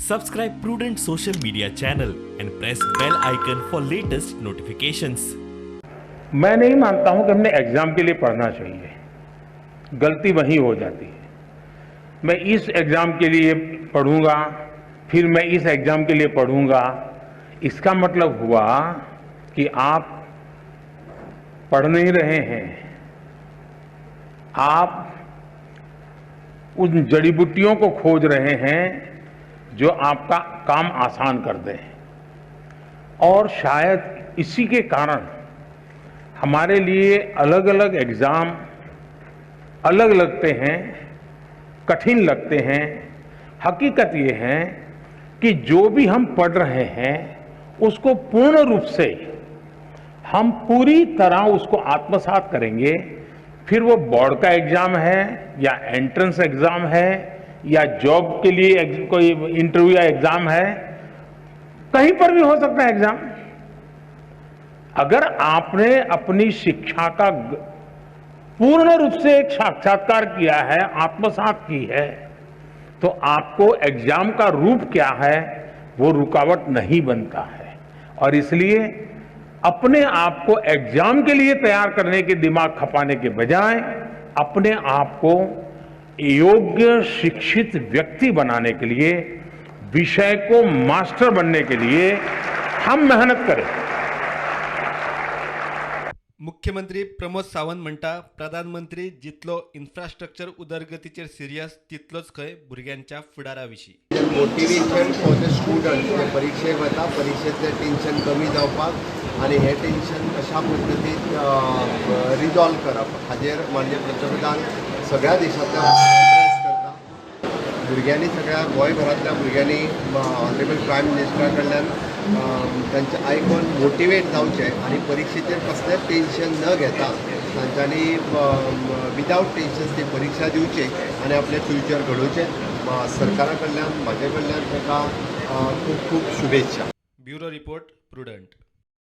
Subscribe Prudent social media channel and press bell icon for latest notifications. मैं नहीं मानता हूं कि हमने एग्जाम के लिए पढ़ना चाहिए, गलती वहीं हो जाती है। मैं इस एग्जाम के लिए पढ़ूंगा, फिर मैं इस एग्जाम के लिए पढ़ूंगा, इसका मतलब हुआ कि आप पढ़ नहीं रहे हैं, आप उन जड़ी बूटियों को खोज रहे हैं जो आपका काम आसान कर दे। और शायद इसी के कारण हमारे लिए अलग-अलग एग्जाम अलग लगते हैं, कठिन लगते हैं। हकीकत ये है कि जो भी हम पढ़ रहे हैं उसको पूर्ण रूप से हम पूरी तरह उसको आत्मसात करेंगे, फिर वो बोर्ड का एग्जाम है या एंट्रेंस एग्जाम है या जॉब के लिए कोई इंटरव्यू या एग्जाम है, कहीं पर भी हो सकता है एग्जाम। अगर आपने अपनी शिक्षा का पूर्ण रूप से एक साक्षात्कार किया है, आत्मसात की है, तो आपको एग्जाम का रूप क्या है वो रुकावट नहीं बनता है। और इसलिए अपने आप को एग्जाम के लिए तैयार करने के दिमाग खपाने के बजाय अपने आप को योग्य शिक्षित व्यक्ति बनाने के लिए, विषय को मास्टर बनने के लिए हम मेहनत करें। मुख्यमंत्री प्रमोद सावंत म्हणटा, प्रधानमंत्री जितलो इन्फ्रास्ट्रक्चर उदरगतीचेर सिरियस तितलोच खंय भुरग्यांच्या फुडारा विशीं। मोटिवेशन फॉर the student, जे परिक्षेक वता परिक्षेचें टेन्शन कमी जावपाक आनी हें टेन्शन कशा पद्दतीन रिजॉल्व करप हाजेर माननीय पंतप्रधान सगळ्या देशांतल्या प्रेस करता। भुरग्यांनी, सगळ्या गोंयभरांतल्या भुरग्यांनी ऑनरेबल प्रायम मिनिस्टरा कडल्यान तांचे आयकून मोटिवेट जावचें आनी परिक्षेचेर कसलेंच टेन्शन न घेता तांच्यांनी विदावट टेन्शन ती परिक्षा दिवची आनी आपलें फ्युचर घडोवचें। सरकारा कडल्यान, म्हाजे कडल्यान ताका खूब खूब शुभेच्छा। Bureau report, Prudent.